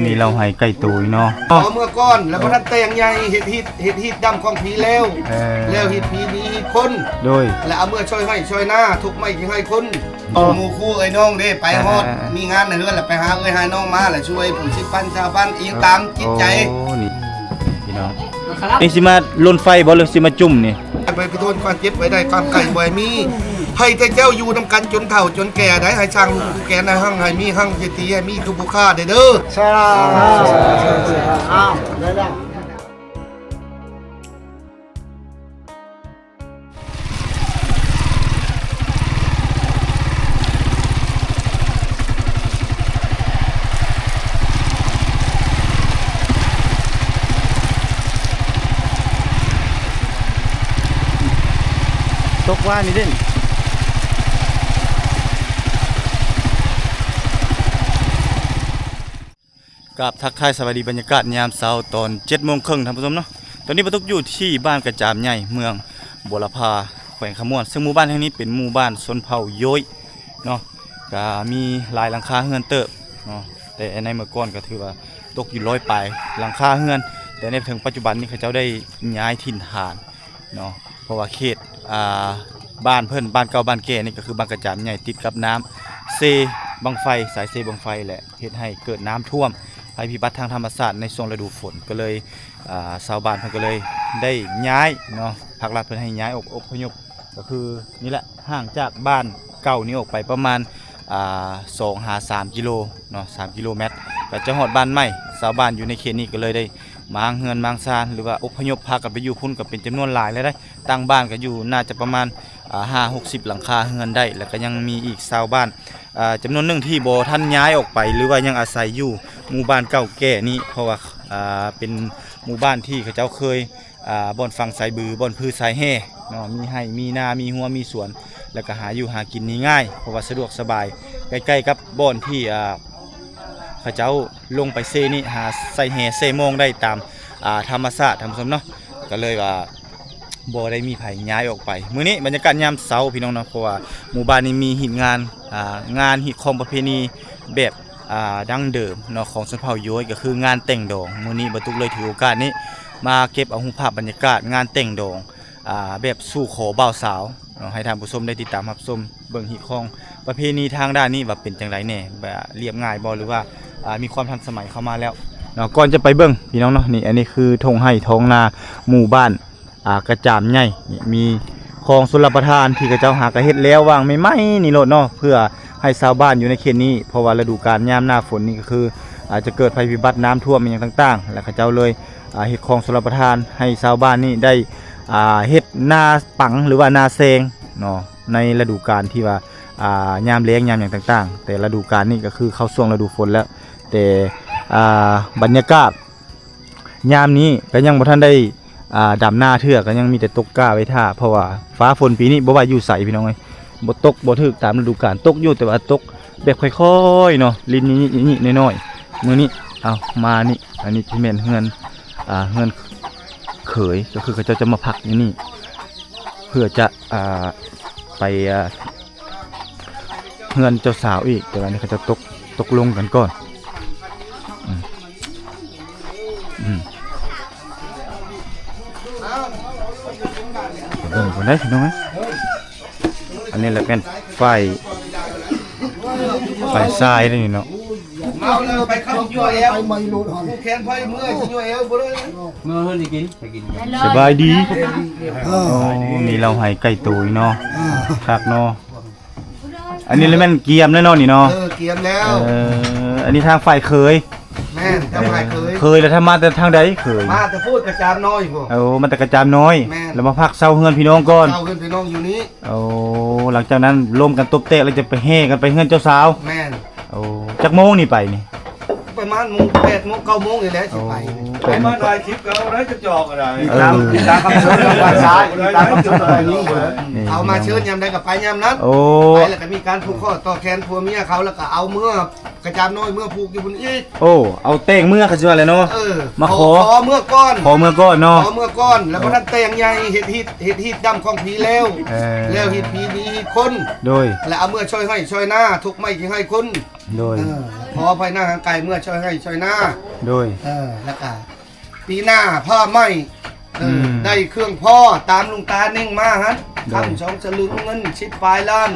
ມີເລົ່າໄຫ້ໃກ້ໂຕອີກເນາະ. ເອົາເມື່ອກ່ອນ ແລ້ວບໍ່ທັນແຕ່ງໃຫຍ່ ເຮັດຮີດ ເຮັດຮີດດຳຂອງຜີແລ້ວ ເອີ ແລ້ວຮີດຜີໜີຮີດຄົນ ໂດຍ ແລ້ວເອົາເມື່ອຊ່ອຍໄຮ່ຊ່ອຍນາ ທົກໄມ້ກິນໄຮ່ຄົນ ໝູ່ຄູ່ເອື້ອຍນ້ອງເດ້ ໄປຮອດ ເອີ ມີງານໃນເຮືອນ ແລ້ວໄປຫາເອື້ອຍຫານ້ອງມາ ແລ້ວຊ່ວຍຜູ້ສິບພັນ ຊາວພັນ ອີງຕາມຈິດໃຈ. ໂອ້ ນີ້ພີ່ນ້ອງ ນີ້ຊິມາລົນໄຟບໍ່ ຫຼືຊິມາຈຸ້ມນີ້? ໄປ ໄປທນຄວາມເຈັບໄວ້ໄດ້ ຄວາມໄຂ້ບໍ່ໃຫ້ມີ ໃຫ້ແຕ່ເຈົ້າຢູ່ນຳກັນຈົນເຖົ້າຈົນແກ່ໄດ້ ໃຫ້ສ້າງລູກແກ່ນໃຫ້ຮັ່ງໃຫ້ມີ ຮັ່ງເສດຖີໃຫ້ມີຄືຜູ້ຂ້າໄດ້ເດີ. ສາທຸ ອ້າວ ໄດ້ແລ້ວ. ຕົກວານນີ້ເດ້. ກາບທັກທາຍສະບາຍດີ ບັນຍາກາດຍາມເຊົ້າຕອນເຈັດໂມງເຄິ່ງ ທ່ານຜູ້ຊົມເນາະ. ຕອນນີ້ປາຕຸກຢູ່ທີ່ບ້ານກະຈາມໃຫຍ່ ເມືອງບົວລະພາ ແຂວງຄຳມ່ວນ ເຊິ່ງໝູ່ບ້ານແຫ່ງນີ້ເປັນໝູ່ບ້ານຊົນເຜົ່າໂຢຍເນາະ ກະມີຫຼາຍຫຼັງຄາເຮືອນເຕີບເນາະ ແຕ່ໃນເມື່ອກ່ອນກະຖືວ່າຕົກຢູ່ຮ້ອຍປາຍຫຼັງຄາເຮືອນ ແຕ່ໃນເຖິງປັດຈຸບັນນີ້ເຂົາເຈົ້າໄດ້ຍ້າຍຖິ່ນຖານເນາະ ເພາະວ່າເຂດ ອ່າ ບ້ານເພິ່ນ ບ້ານເກົ່າບ້ານແກ່ນີ້ກະຄືບ້ານກະຈາມໃຫຍ່ ຕິດກັບນ້ຳເຊບັ້ງໄຟ ສາຍເຊບັ້ງໄຟ ແລະ ເຮັດໃຫ້ເກີດນ້ຳຖ້ວມ ໄພພິບັດທາງທຳມະຊາດໃນຊ່ວງລະດູຝົນ ກະເລີຍ ອ່າ ຊາວບ້ານເພິ່ນກະເລີຍໄດ້ຍ້າຍເນາະ ພາກລັດເພິ່ນໃຫ້ຍ້າຍອອກ ອົບພະຍົບ ກະຄືນີ້ແຫຼະ ຫ່າງຈາກບ້ານເກົ່ານີ້ອອກໄປປະມານ ອ່າ ສອງຫາສາມກິໂລເນາະ ສາມກິໂລແມັດ ກະຈະຮອດບ້ານໃໝ່. ຊາວບ້ານຢູ່ໃນເຂດນີ້ກະເລີຍໄດ້ມ້າງເຮືອນມ້າງຊານ ຫຼືວ່າອົບພະຍົບພາກັນໄປຢູ່ພຸ້ນ ກະເປັນຈຳນວນຫຼາຍແລ້ວເດ້. ຕັ້ງບ້ານກະຢູ່ໜ້າຈະປະມານ ອ່າ ຫ້າຫົກສິບຫຼັງຄາເຮືອນໄດ້ ແລ້ວກະຍັງມີອີກຊາວບ້ານ ອ່າ ຈຳນວນໜຶ່ງທີ່ບໍ່ທັນຍ້າຍອອກໄປ ຫຼືວ່າຍັງອາໄສຢູ່ໝູ່ບ້ານເກົ່າແກ່ນີ້ ເພາະວ່າ ອ່າ ເປັນໝູ່ບ້ານທີ່ເຂົາເຈົ້າເຄີຍ ອ່າ ບ່ອນຝັງສາຍບື ບ່ອນຜືສາຍແຮ່ເນາະ ມີໄຮ່ມີນາ ມີຮົ້ວມີສວນ ແລ້ວກະຫາຢູ່ຫາກິນນີ້ງ່າຍ ເພາະວ່າສະດວກສະບາຍ ໃກ້ໆກັບບ່ອນທີ່ ອ່າ ເຂົາເຈົ້າລົງໄປເຊນີ້ ຫາໃສ່ແຮ່ໃສ່ມອງໄດ້ຕາມ ອ່າ ທຳມະຊາດ ທ່ານຜູ້ຊົມເນາະ ກະເລີຍວ່າ ບໍ່ໄດ້ມີໃຜຍ້າຍອອກໄປ. ມື້ນີ້ບັນຍາກາດຍາມເຊົ້າພີ່ນ້ອງເນາະ ເພາະວ່າໝູ່ບ້ານນີ້ມີຮີດງານ ອ່າ ງານຮີດຄອງປະເພນີແບບ ອ່າ ດັ້ງເດີມເນາະ ຂອງຊົນເຜົ່າໂຢຍ ກະຄືງານແຕ່ງດອງ. ມື້ນີ້ບ່າວຕຸກເລີຍຖືໂອກາດນີ້ມາເກັບເອົາຮູບພາບບັນຍາກາດງານແຕ່ງດອງ ອ່າ ແບບສູ່ຂໍບ່າວສາວເນາະ ໃຫ້ທ່ານຜູ້ຊົມໄດ້ຕິດຕາມຮັບຊົມ ເບິ່ງຮີດຄອງປະເພນີທາງດ້ານນີ້ວ່າເປັນຈັ່ງໃດແດ່ ແບບລຽບງ່າຍບໍ່ ຫຼືວ່າ ອ່າ ມີຄວາມທັນສະໄໝເຂົ້າມາແລ້ວເນາະ. ກ່ອນຈະໄປເບິ່ງພີ່ນ້ອງເນາະ ນີ້ ອັນນີ້ຄືທົ່ງໄຮ່ທົ່ງນາໝູ່ບ້ານ ອ່າ ກະຈາມໃຫຍ່ນີ້ ມີຄອງຊົນລະປະທານທີ່ເຂົາເຈົ້າຫາກະເຮັດແລ້ວຫວ່າງໃໝ່ໆນີ້ໂລດເນາະ ເພື່ອໃຫ້ຊາວບ້ານຢູ່ໃນເຂດນີ້ ເພາະວ່າລະດູການຍາມໜ້າຝົນນີ້ກະຄື ອາດຈະເກີດໄພພິບັດນ້ຳຖ້ວມອີ່ຫຍັງຕ່າງໆ ແລ້ວເຂົາເຈົ້າເລີຍ ອ່າ ເຮັດຄອງຊົນລະປະທານໃຫ້ຊາວບ້ານນີ້ໄດ້ ອ່າ ເຮັດນາປັງ ຫຼືວ່ານາແຊງເນາະ ໃນລະດູການທີ່ວ່າ ອ່າ ຍາມແລ້ງຍາມຫຍັງຕ່າງໆ ແຕ່ລະດູການນີ້ກະຄືເຂົ້າຊ່ວງລະດູຝົນແລ້ວ ແຕ່ ອ່າ ບັນຍາກາດ ຍາມນີ້ກະຍັງບໍ່ທັນໄດ້ ອ່າ ດຳນາເທື່ອ ກະຍັງມີແຕ່ຕົກກ້າໄວ້ຖ້າ ເພາະວ່າຟ້າຝົນປີນີ້ບໍ່ວ່າຢູ່ໃສພີ່ນ້ອງເອີຍ ບໍ່ຕົກບໍ່ຖືກຕາມລະດູການ ຕົກຢູ່ແຕ່ວ່າຕົກແບບຄ່ອຍໆເນາະ ລິນນິດໆນ້ອຍໆ. ມື້ນີ້ ເອົາ ມານີ້ ອັນນີ້ຊິແມ່ນເຮືອນ ອ່າ ເຮືອນເຂີຍ ກະຄືເຂົາເຈົ້າຈະມາພັກຢູ່ນີ້ ເພື່ອຈະ ອ່າ ໄປ ອ່າ ເຮືອນເຈົ້າສາວອີກ ແຕ່ວ່ານີ້ເຂົາເຈົ້າຕົກ ຕົກລົງກັນກ່ອນ ອືມ ອືມ ເບິ່ງກ່ອນໄດ໋ພີ່ນ້ອງເອີຍ ອັນນີ້ລະແມ່ນຝ່າຍ ຝ່າຍຊາຍເດ້ນີ້ເນາະ. ເອົາເລີຍ ໄປເຂົ້າຢູ່ແລ້ວ ຜູ້ແຂນໄຟເມື່ອຊິຢູ່ແລ້ວບໍ່ໄດ້ ເມື່ອເຮືອນໄປກິນ ໄປກິນ ສະບາຍດີ ເອີ ໂອ້ ມີເຫຼົ້າໄຮ່ໄກ່ໂຕອີກເນາະ ເອີ ຄັກເນາະ. ອັນນີ້ລະແມ່ນກຽມແລ້ວເນາະນີ້ເນາະ ເອີ ກຽມແລ້ວ ເອີ ອັນນີ້ທາງຝ່າຍເຂີຍ ແມ່ນ ທາງຝ່າຍເຂີຍ ເຂີຍລະ ມາແຕ່ທາງໃດເຂີຍ? ມາແຕ່ພຸ້ນກະຈາມນ້ອຍພຸ້ນ ໂອ້ ມາແຕ່ກະຈາມນ້ອຍ ແມ່ນ ລະມາພັກເຊົາເຮືອນພີ່ນ້ອງກ່ອນ ເຊົາເຮືອນພີ່ນ້ອງຢູ່ນີ້ ໂອ້ ຫຼັງຈາກນັ້ນລົມກັນຕົບແຕກລະຈະໄປແຫ່ກັນໄປເຮືອນເຈົ້າສາວ ແມ່ນ ໂອ້ ຈັກໂມງນີ້ໄປນີ້? ປະມານໂມງ ແປດໂມງ ເກົ້າໂມງນີ້ແຫຼະຊິໄປ ໂອ້ ໄປມາຖ່າຍຄລິບເຂົາໄດ້ ກະຈອກກະໄດ້ ເອີ ຕາມ ຕາມຄຳເຊີນຂອງຝ່າຍຊາຍ ຕາມຄຳເຊີນຂອງຍິງ ເຂົາມາເຊີນຍາມໃດກະໄປຍາມນັ້ນ ໂອ້ ໄປລະກະມີການຜູກຂໍ້ຕໍ່ແຂນຜົວເມຍເຂົາ ລະກະເອົາເມືອ ກະຈາມນ້ອຍເມືອຜູກຢູ່ພຸ້ນອີກ. ໂອ້ ເອົາແຕ່ງເມືອ ເຂົາຊິວ່າແຫຼະເນາະ. ເອີ ມາຂໍ ຂໍ ຂໍເມືອກ່ອນ ຂໍເມືອກ່ອນເນາະ. ຂໍເມືອກ່ອນ ແລ້ວບໍ່ທັນແຕ່ງໃຫຍ່ ເຮັດຮີດ ເຮັດຮີດດຳຂອງຜີແລ້ວ ເອີ ແລ້ວຮີດຜີມີຮີດຄົນ ໂດຍ ແລ້ວເອົາເມືອຊ່ອຍໄຮ່ຊ່ອຍນາ ທຸກໄມ້ກິນໄຮ່ຄົນ ໂດຍ ເອີ ຂໍໄພໜ້າຮ່າງກາຍເມືອຊ່ອຍໄຮ່ຊ່ອຍນາ ໂດຍ ເອີ ແລ້ວກະ ປີໜ້າພ້ອມໃໝ່ ເອີ ອືມ ໄດ້ເຄື່ອງພໍ້ຕາມລຸງຕາເນັ່ງມາຫັ້ນ ໂດຍ ຄຳສອງສະລຶງ ເງິນສິບປາຍລ້ານ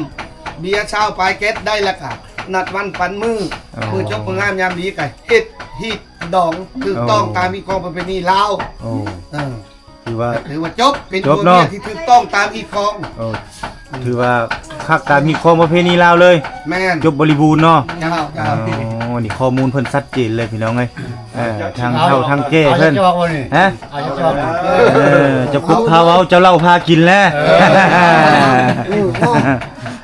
ເບຍຊາວປາຍແກັດ ໄດ້ແລ້ວກະນັດວັນປັນມື້ ໂອ້ ມື້ຈົບມື້ງາມຍາມດີກະເຮັດຮີດດອງຖືກຕ້ອງ ໂອ້ ຕາມຮີດຄອງປະເພນີລາວ. ໂອ້ ເອີ ຖືວ່າ ຖືວ່າຈົບ ເປັນຜົວເມຍທີ່ຖືກຕ້ອງຕາມຮີດຄອງ. ໂອ້ ຖືວ່າຄັກຕາມຮີດຄອງປະເພນີລາວເລີຍ. ແມ່ນ ຈົບບໍລິບູນເນາະ. ເຈົ້າ ເຈົ້າ ອໍ ນີ້ຂໍ້ມູນເພິ່ນຊັດເຈນເລີຍພີ່ນ້ອງເອີຍ. ເອີ ທາງເຖົ້າທາງແກ່ເພິ່ນ ຮະ ເຈົ້າພາເວົ້າ ເຈົ້າເລົ່າພາກິນແຫຼະ. ເອີ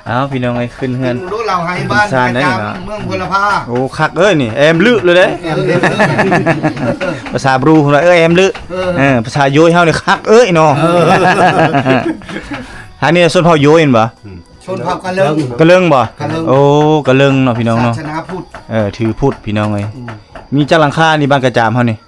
ເອົາ ພີ່ນ້ອງເອີຍ ຂຶ້ນເຮືອນ ເລົ່າໃຫ້ບ້ານ ຊານໄດ້ເນາະ ເມືອງບົວລະພາ. ໂອ້ ຄັກເອີຍ ນີ້ແອມລຶເລີຍເດ້. ເອີ ພາສາບຣູເພິ່ນວ່າ ເອີ ແອມລຶ. ເອີ ເອີ ພາສາໂຢຍເຮົານີ້ຄັກເອີຍເນາະ. ເອີ ທາງນີ້ຊົນເຜົ່າໂຢຍແມ່ນບໍ່? ຊົນເຜົ່າກະເລີງ. ກະເລີງບໍ່? ກະເລີງ. ໂອ້ ກະເລີງເນາະພີ່ນ້ອງເນາະ. ສາສະໜາພຸດ ເອີ ຖືພຸດພີ່ນ້ອງເອີຍ. ອືມ ມີຈັກຫຼັງຄານີ້ ບ້ານກະຈາມເຮົານີ້?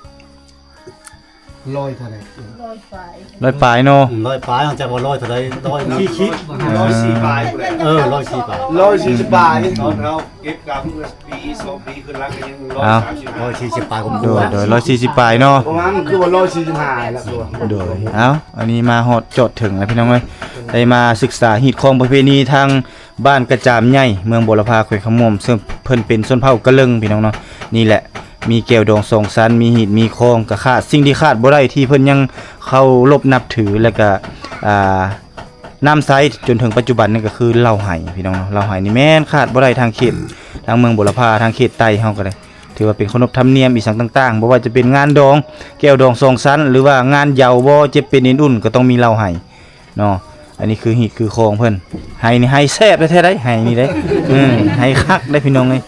ຮ້ອຍເທົ່າໃດ? ຮ້ອຍປາຍ ຮ້ອຍປາຍເນາະ. ອືມ ຮ້ອຍປາຍ ເຮົາຈັກວ່າຮ້ອຍເທົ່າໃດ ຮ້ອຍສີ່ສິບ ເອີ ຮ້ອຍສີ່ປາຍ. ເອີ ຮ້ອຍສີ່ປາຍ ຮ້ອຍສີ່ສິບປາຍ. ຕອນເຮົາເກັບກຳເມື່ອປີສອງປີຂຶ້ນຫຼັງກະຍັງຮ້ອຍສາມສິບ ຮ້ອຍສີ່ສິບປາຍ. ໂດຍ ໂດຍ ຮ້ອຍສີ່ສິບປາຍເນາະ. ປະມານຄືວ່າຮ້ອຍສີ່ສິບຫ້າແລ້ວ. ໂດຍ ເອົ້າ ອັນນີ້ມາຮອດຈອດເຖິງແລ້ວພີ່ນ້ອງເອີຍ ໄດ້ມາສຶກສາຮີດຄອງປະເພນີທາງ ບ້ານກະຈາມໃຫຍ່ ເມືອງບົວລະພາ ແຂວງຄຳມ່ວນ ເຊິ່ງເພິ່ນເປັນຊົນເຜົ່າກະເລີງພີ່ນ້ອງເນາະ. ນີ້ແຫຼະ ມີແກ້ວດອງສອງຊັ້ນ ມີຮີດມີຄອງ ກະຂາດ ສິ່ງທີ່ຂາດບໍ່ໄດ້ທີ່ເພິ່ນຍັງເຄົາລົບນັບຖື ແລ້ວກະ ອ່າ ນຳໃຊ້ຈົນເຖິງປັດຈຸບັນນີ້ກະຄືເຫຼົ້າໄຫພີ່ນ້ອງເນາະ. ເຫຼົ້າໄຫນີ້ແມ່ນຂາດບໍ່ໄດ້ ທາງເຂດ ທາງເມືອງບົວລະພາ ທາງເຂດໃຕ້ເຮົາກະໄດ້ ຖືວ່າເປັນຂະໜົບທຳນຽມອີ່ສັງຕ່າງໆ ບໍ່ວ່າຈະເປັນງານດອງ ແກ້ວດອງສອງຊັ້ນ ຫຼືວ່າງານເຍົາບໍ່ ເຈັບເປັນເອັນອຸ່ນ ກະຕ້ອງມີເຫຼົ້າໄຫ. ເນາະ. ອັນນີ້ຄືຮີດຄືຄອງເພິ່ນ ໄຫນີ້ໄຫແຊບແທ້ໆ ໄດ໋ ໄຫນີ້ເດ້. ເອີ ໄຫຄັກເດ້ພີ່ນ້ອງເອີຍ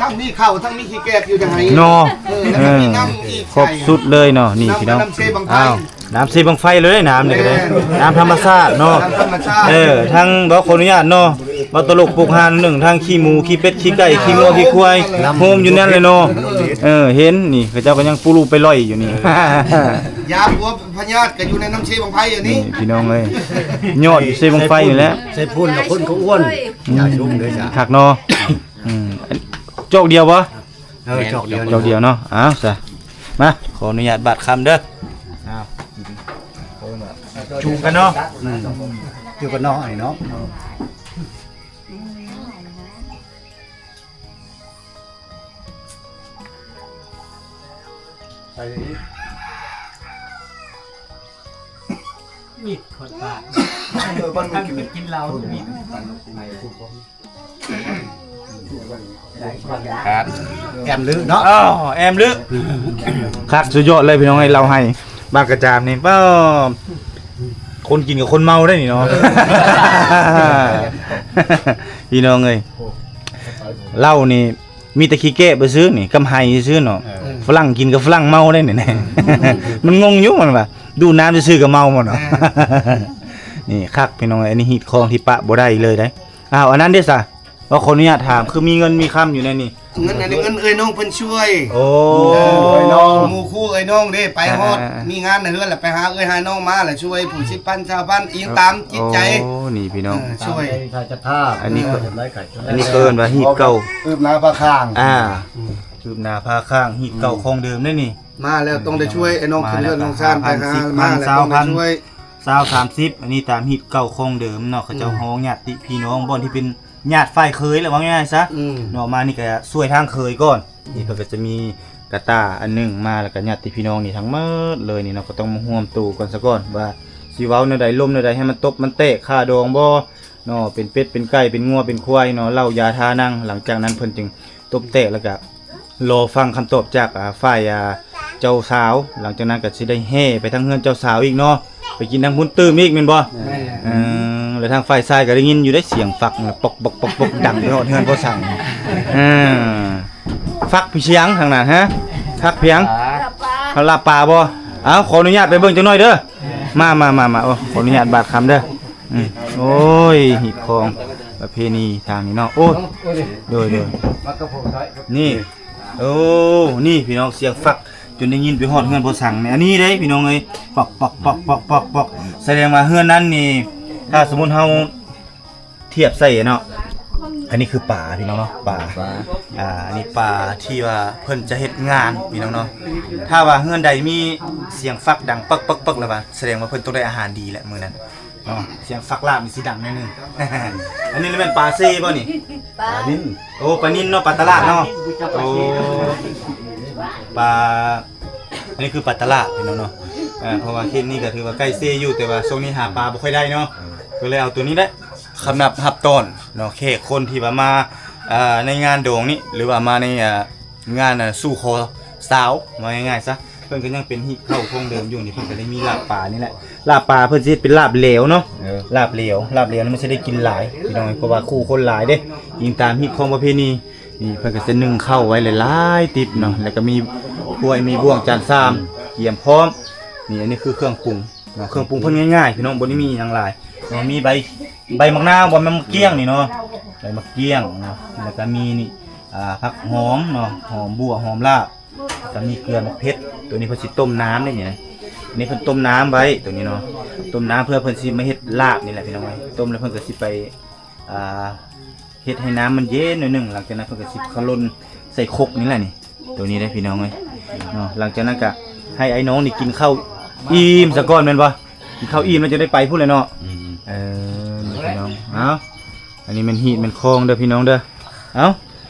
ທັງມີເຂົ້າ ທັງມີຂີ້ແກບຢູ່ໃນໄຫເນາະ. ເອີ ແລ້ວກະມີນ້ຳອີກ ຄົບສຸດເລີຍເນາະ ນີ້ພີ່ນ້ອງ. ນ້ຳເຊບັ້ງໄຟ ອ້າວ ນ້ຳເຊບັ້ງໄຟເລີຍ ນ້ຳນີ້ກະໄດ້ ແມ່ນ ນ້ຳທຳມະຊາດເນາະ ນ້ຳທຳມະຊາດ. ເອີ ທັງ ບໍ່ ຂໍອະນຸຍາດເນາະ ບໍ່ ຕະຫຼົກປຸກຮານໜຶ່ງ ທັງຂີ້ໝູ ຂີ້ເປັດ ຂີ້ໄກ່ ຂີ້ງົວ ຂີ້ຄວາຍ ໂຮມຢູ່ນັ້ນເລີຍເນາະ. ເອີ ເຫັນນີ້ ເຂົາເຈົ້າກະຍັງປູລູໄປລ່ອຍຢູ່ນີ້ ຢາປົວ ພະຍາດກະຢູ່ໃນນ້ຳເຊບັ້ງໄຟອັນນີ້ ນີ້ພີ່ນ້ອງເອີຍ ຍອດຢູ່ເຊບັ້ງໄຟນີ້ແຫຼະ. ໃສ່ພຸ້ນລະຄົນກະອ້ວນ ອືມ ຢ່າຊຸມເດີຈ້າ ຄັກເນາະ. ອືມ ຈອກດຽວບໍ່? ເອີ ຈອກດຽວ ຈອກດຽວເນາະ. ເອົາຊະ ມາ ຂໍອະນຸຍາດບາດຄຳເດີ. ເອົາ ຈູບກັນເນາະ ອືມ ຈູບກັນເນາະ ອັນນີ້ເນາະ. ໃສ່ນີ້ ມີດຂອດປາກ ເອີ ມັນກິນເຫຼົ້າມີດ ແອມລຶເນາະ. ອໍ ແອມລຶ ຄັກສຸດຍອດເລີຍພີ່ນ້ອງເອີຍ. ເຫຼົ້າໄຫບ້ານກະຈາມນີ້ ປ້າ ຄົນກິນກັບຄົນເມົາໄດ໋ນີ້ເນາະ ພີ່ນ້ອງເອີຍ. ເຫຼົ້ານີ້ ມີແຕ່ຂີ້ແກບຊື່ໆນີ້ ກັບໄຫຊື່ໆເນາະ. ເອີ ຝຣັ່ງກິນກັບຝຣັ່ງເມົາໄດ໋ນີ້ ມັນງົງຢູ່ ມັນວ່າດູດນ້ຳຊື່ໆກະເມົາໝົດເນາະ. ເອີ ນີ້ຄັກພີ່ນ້ອງເອີຍ ອັນນີ້ຮີດຄອງທີ່ປະບໍ່ໄດ້ເລີຍໄດ໋. ອ້າວ ອັນນັ້ນເດ້ຊະ ວ່າຂໍອະນຸຍາດຖາມ ຄືມີເງິນມີຄຳຢູ່ໃນນີ້? ເງິນອັນນີ້ເງິນເອື້ອຍນ້ອງເພິ່ນຊ່ວຍ. ໂອ້ ເອື້ອຍນ້ອງ ໝູ່ຄູ່ເອື້ອຍນ້ອງເດ້ ໄປຮອດ ອ່າ ມີງານໃນເຮືອນລະໄປຫາເອື້ອຍຫານ້ອງມາລະຊ່ວຍຜູ້ສິບພັນ ຊາວພັນ ອີງຕາມຈິດໃຈ. ໂອ້ ນີ້ພີ່ນ້ອງ ເອີ ຊ່ວຍ ອັນນີ້ ເອີ ອັນນີ້ເອີ້ນວ່າຮີດເກົ່າ ຄືບໜ້າພາຄ້າງ. ອ່າ ອືມ ຄືບໜ້າພາຄ້າງ ຮີດເກົ່າ ອືມ ຂອງເດີມເດ້ນີ້. ມາແລ້ວຕ້ອງໄດ້ຊ່ວຍ ອືມ ໄອ້ນ້ອງຂຶ້ນເຮືອນລົງຊານ ໄປຫາ ມາແລ້ວຕ້ອງໄດ້ຊ່ວຍ. ຊາວ ສາມສິບ ອັນນີ້ຕາມຮີດເກົ່າຂອງເດີມເນາະ ເຂົາເຈົ້າ ອືມ ຮ້ອງຍາດຕິພີ່ນ້ອງ ບ່ອນທີ່ເປັນຍາດຝ່າຍເຂີຍແຫຼະ ເວົ້າງ່າຍໆຊະ ອືມ ເນາະ. ມານີ້ກະຊ່ວຍທາງເຂີຍກ່ອນ ອືມ ນີ້ເພິ່ນກະຈະມີກະຕ່າອັນໜຶ່ງມາ ແລ້ວກະຍາດຕິພີ່ນ້ອງນີ້ທັງໝົດເລີຍນີ້ເນາະ ກະຕ້ອງມາຮ່ວມໂຕກັນສາກ່ອນ ວ່າຊິເວົ້າແນວໃດ ລົມແນວໃດ ໃຫ້ມັນຕົບມັນແຕກ ຄ່າດອງບໍ່ເນາະ ເປັນເປັດເປັນໄກ່ ເປັນງົວເປັນຄວາຍເນາະ ເຫຼົ້າຢາທານັງ. ຫຼັງຈາກນັ້ນເພິ່ນຈຶ່ງ ຕົບແຕກ ແລ້ວກະລໍຟັງຄຳຕອບຈາກ ອ່າ ຝ່າຍ ອ່າ ເຈົ້າສາວ. ຫຼັງຈາກນັ້ນກະຊິໄດ້ແຫ່ໄປທາງເຮືອນເຈົ້າສາວອີກເນາະ ໄປກິນທາງພຸ້ນຕື່ມອີກແມ່ນບໍ່? ແມ່ນ. ເອີ ແລ້ວທາງຝ່າຍຊາຍກະໄດ້ຍິນຢູ່ເດ້ ສຽງຟັກປອກໆໆ ດັງໄປຮອດເຮືອນພໍ່ສັງ. ເອີ ຟັກພຽງທາງນັ້ນ ຮະ ຟັກພຽງ ລາບປາບໍ່? ເອົາ ຂໍອະນຸຍາດໄປເບິ່ງຈັກໜ້ອຍເດີ. ມາໆໆໆ ໂອ້ ຂໍອະນຸຍາດບາດຄຳເດີ. ອືມ ໂອ້ຍ ຮີດຄອງ ປະເພນີທາງນີ້ເນາະ. ໂອ້ຍ ໂດຍໆ ມາກັບຜົມໄດ້ ນີ້ ໂອ້ ນີ້ພີ່ນ້ອງ ສຽງຟັກຈົນໄດ້ຍິນໄປຮອດເຮືອນພໍ່ສັງນີ້. ອັນນີ້ເດ້ພີ່ນ້ອງເອີຍ ປອກໆໆໆໆ ສະແດງວ່າເຮືອນນັ້ນນີ້ ຖ້າສົມມຸດເຮົາທຽບໃສ່ເນາະ ອັນນີ້ຄືປາພີ່ນ້ອງເນາະ ປາ ປາ ອ່າ ອັນນີ້ປາທີ່ວ່າເພິ່ນຈະເຮັດງານພີ່ນ້ອງເນາະ. ຖ້າວ່າເຮືອນໃດມີສຽງຟັກດັງປຶກໆໆ ແລ້ວວ່າ ສະແດງວ່າເພິ່ນຕ້ອງໄດ້ອາຫານດີແຫຼະມື້ນັ້ນ ເນາະ ສຽງຟັກລາບນີ້ຊິດັງໜ້ອຍໜຶ່ງ. ອັນນີ້ແມ່ນປາເຊບໍ່ນີ້? ປາ ປານິນ ໂອ້ ປານິນເນາະ ປາຕະຫຼາດເນາະ. ໂອ້ ປາ ອັນນີ້ຄືປາຕະຫຼາດພີ່ນ້ອງເນາະ. ເອີ ເພາະວ່າເຂດນີ້ກໍຖືວ່າໃກ້ເຊຢູ່ ແຕ່ວ່າຊ່ວງນີ້ຫາປາບໍ່ຄ່ອຍໄດ້ເນາະ ກໍເລີຍເອົາຕົວນີ້ແຫຼະ ສຳລັບຮັບຕ້ອນເນາະ ແຂກຄົນທີ່ວ່າມາ ເອີ ໃນງານດອງນີ້ ຫຼືວ່າມາໃນ ເອີ ງານ ອ່າ ສູ່ຂໍສາວ ວ່າງ່າຍໆຊະ ເພິ່ນກໍຍັງເປັນຮີດເກົ່າຂອງເດີມຢູ່ນີ້. ເພິ່ນກໍໄດ້ມີລາບປານີ້ແຫຼະ ລາບປາເພິ່ນຊິເຮັດເປັນລາບແຫຼວເນາະ. ເອີ ລາບແຫຼວ ລາບແຫຼວນີ້ມັນຊິໄດ້ກິນຫຼາຍພີ່ນ້ອງ ເພາະວ່າຄູ່ຄົນຫຼາຍເດ້ ອີງຕາມຮີດຄອງປະເພນີ. ນີ້ເພິ່ນກໍຊິໜຶ້ງເຂົ້າໄວ້ຫຼາຍໆຕິບເນາະ ແລ້ວກໍມີຖ້ວຍ ມີບ່ວງ ຈານຊາມ ກຽມພ້ອມ. ນີ້ ອັນນີ້ຄືເຄື່ອງປຸງເນາະ ເຄື່ອງປຸງເພິ່ນງ່າຍໆ ພີ່ນ້ອງ ບໍ່ໄດ້ມີຫຍັງຫຼາຍເນາະ. ມີໃບ ໃບໝາກນາວ ບໍ່ແມ່ນໝາກກ້ຽງນີ້ເນາະ ໃບໝາກກ້ຽງເນາະ ແລ້ວກໍມີນີ້ ອ່າ ຜັກຫອມເນາະ ຫອມບົ່ວ ຫອມລາບ ແລ້ວກໍມີເກືອ ໝາກເຜັດ. ຕົວນີ້ເພິ່ນຊິຕົ້ມນ້ຳເດ້ນີ້ນະ ອັນນີ້ເພິ່ນຕົ້ມນ້ຳໄວ້ຕົວນີ້ເນາະ ຕົ້ມນ້ຳເພື່ອເພິ່ນຊິມາເຮັດລາບນີ້ແຫຼະພີ່ນ້ອງເອີຍ. ຕົ້ມແລ້ວເພິ່ນກໍຊິໄປ ອ່າ ເຮັດໃຫ້ນ້ຳມັນເຢັນໜ້ອຍໜຶ່ງ ຫຼັງຈາກນັ້ນເພິ່ນກໍຊິຂະຫຼົ່ນໃສ່ຄົກນີ້ແຫຼະນີ້ ຕົວນີ້ເດ້ພີ່ນ້ອງເອີຍເນາະ. ຫຼັງຈາກນັ້ນກໍໃຫ້ອ້າຍນ້ອງນີ້ກິນເຂົ້າອີ່ມສາກ່ອນແມ່ນບໍ່? ກິນເຂົ້າອີ່ມແລ້ວຈະໄດ້ໄປພຸ້ນແຫຼະເນາະ. ອືມ ເອີ ພີ່ນ້ອງ ເອົາ ອັນນີ້ແມ່ນຮີດແມ່ນຄອງເດີພີ່ນ້ອງເດີ. ເອົາ